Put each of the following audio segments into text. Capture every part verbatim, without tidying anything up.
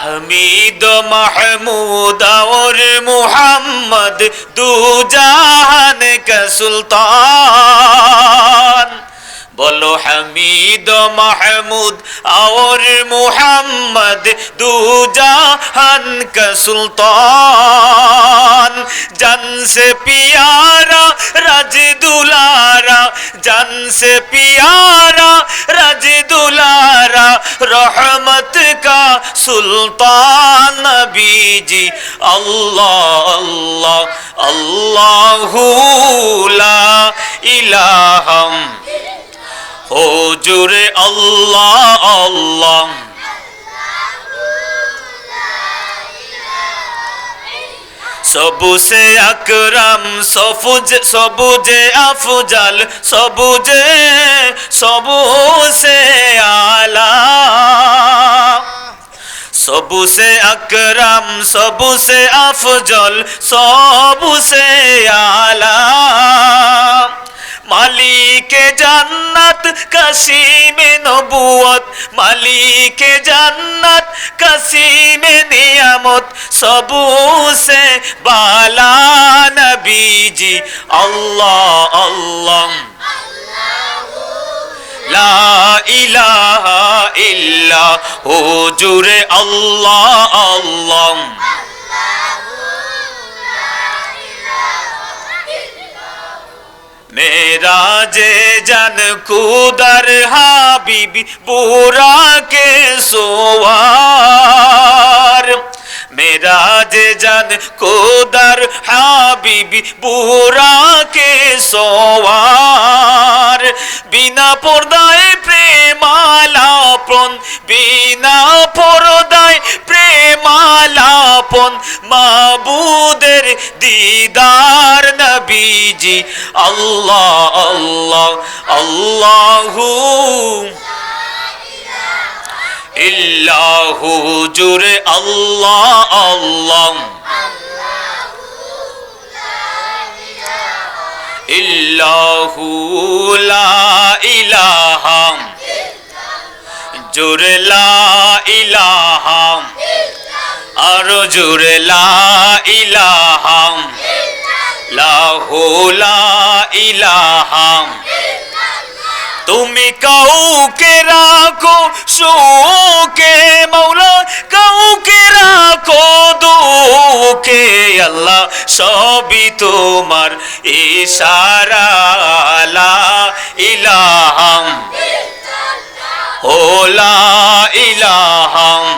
حمید و محمود اور محمد، دو جہان کا سلطان۔ بولو حمید و محمود اور محمد، دو جہان کا سلطان۔ جان سے پیارا، راج دلارا، جان سے پیارا، راج دلارا، رحمت کا سلطان نبی جی۔ اللہ، اللہ، اللہ، لا الہ۔ ہو جورے اللہ، اللہ۔ سب سے اکرم، سب سے، سب سے افضل، سب سے، سب سے اعلیٰ۔ سب سے اکرم، سب سے افضل، سب سے اعلیٰ۔ مالک جنت، قاسم نبوت، مالک جنت، قاسم نعمت، سب سے بالا نبی جی۔ اللہ، اللہ، لا الہ الا ہو، جورے اللہ، اللہ۔ معراج جان کو در حبیب براق سوار۔ معراج جان کو در حبیب براق سوار۔ বিনা পর্দায় প্রেমালাপন, বিনা পর্দায় প্রেমালাপন, মাবুদের দিদার নবীজি। আল্লাহ, আল্লাহ, আল্লাহু ইল্লাহু, জোরে আল্লাহ, আল্লাহ। ইল্লাহু লা ইলাহা। জোরে লা ইলাহা। আরো জোরে লা ইলাহা। লাহু লা ইলাহা। তুমি কাউকে রাখো সুখে মৌলা, কাউকে রাখো দুঃখে আল্লাহ, সবই তোমার ইশারা। লা ইলাহা, ও লা ইলাহা।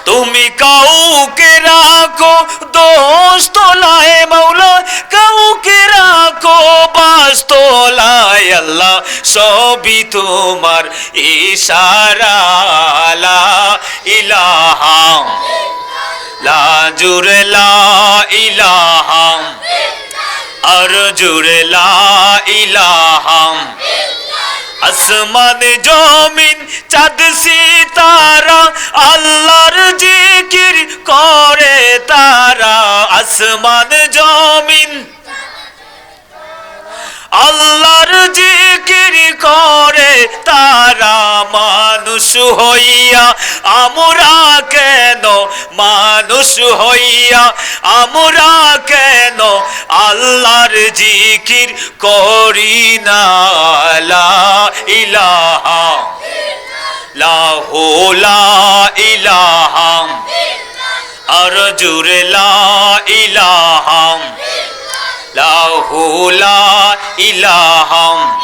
তুমি কাউকে রাখো দোষ তলায় মৌলা, কাউকে রাখো বাস তলায় আল্লাহ, সবই তোমার ইশারা। লা ইলাহা, লা জোরে লা ইলাহা, আর জোরে লা ইলাহা। আসমান জমিন চাঁদ সিতারা, আল্লাহর জিকির করে তারা। আসমান জমিন আল্লাহর জিকির করে তারা। মানুষ হইয়া আমরা কেন, মানুষ হইয়া আমরা কেন আল্লাহর জিকির করি না। লা ইলাহা, লাহু লা ইলাহা। আর জোরে লা ইলাহা, লাহু লা ইলাহা।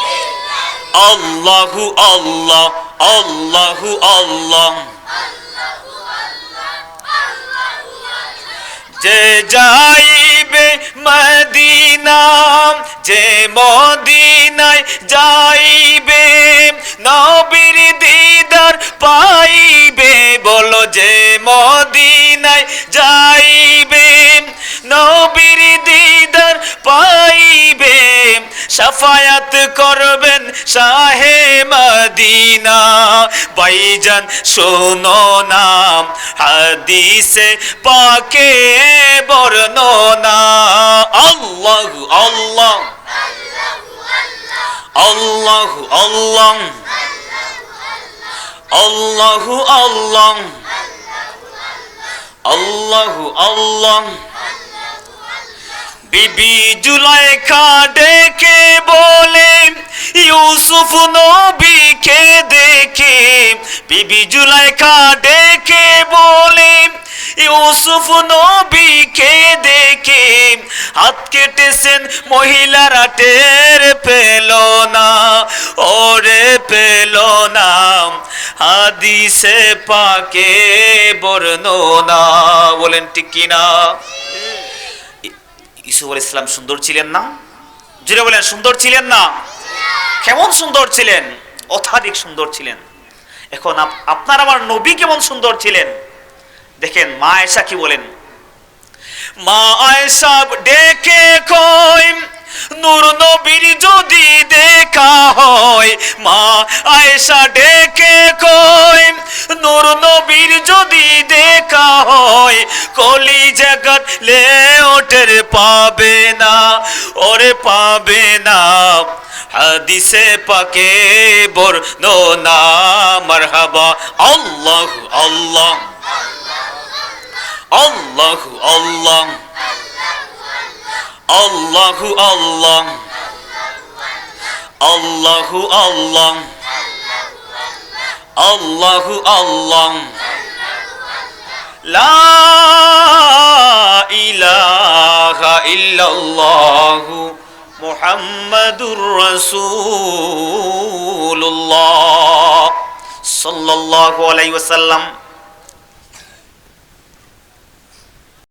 আল্লাহু আল্লাহ, আল্লাহু আল্লাহ। যে যাইবে মদিনা, যে মদিনায় যাইবে, নবীর দিদার পাইবে। বলো, যে মদিনায় যাইবে, নবীর দিদার পাইবে। শাফায়াত করবেন শাহে মদিনা। ভাইজান শোনো না, হাদিসে পাকে বর্ণনা। আল্লাহু আল্লাহ, আল্লাহু আল্লাহ, আল্লাহু আল্লাহ। আল্লাহু আল্লাহ, আল্লাহু আল্লাহ। বিবি জুলাইখা ডেকে বলে ইউসুফ নবীকে দেখে। বিবি জুলাইখা ডেকে বলে ইউসুফ নবীকে দেখে। হাত কেটেছেন মহিলারা, টের পেল না, ওরে পেল না। হাদিসে পাকে বর্ণনা। বলেন ঠিক কি না? ই-, ইউসুফ আলাইহিস সালাম সুন্দর ছিলেন না? জোরে বলেন, সুন্দর ছিলেন না? কেমন সুন্দর ছিলেন? অত্যাধিক সুন্দর ছিলেন। এখন আপ-, আপনার আমার নবী কেমন সুন্দর ছিলেন? দেখেন মা আয়েশা কি বলেন। মা আয়েশা ডেকে কয়, নূর নবীর যদি দেখা হয়। মা আয়েশা ডেকে কয়, নূর নবীর যদি দেখা হয়, কলিজা কাটলেও টের পাবে না, ওরে পাবে না। হাদিসে পাকে বর্ণনা। মারহাবা। আল্লাহু আল্লাহ। আল্লাহু আল্লাহ। আল্লাহু আল্লাহ। আল্লাহু আল্লাহ। আল্লাহু আল্লাহ। লা ইলাহা ইল্লাল্লাহু মুহাম্মাদুর রাসূলুল্লাহ সাল্লাল্লাহু আলাইহি ওয়াসাল্লাম।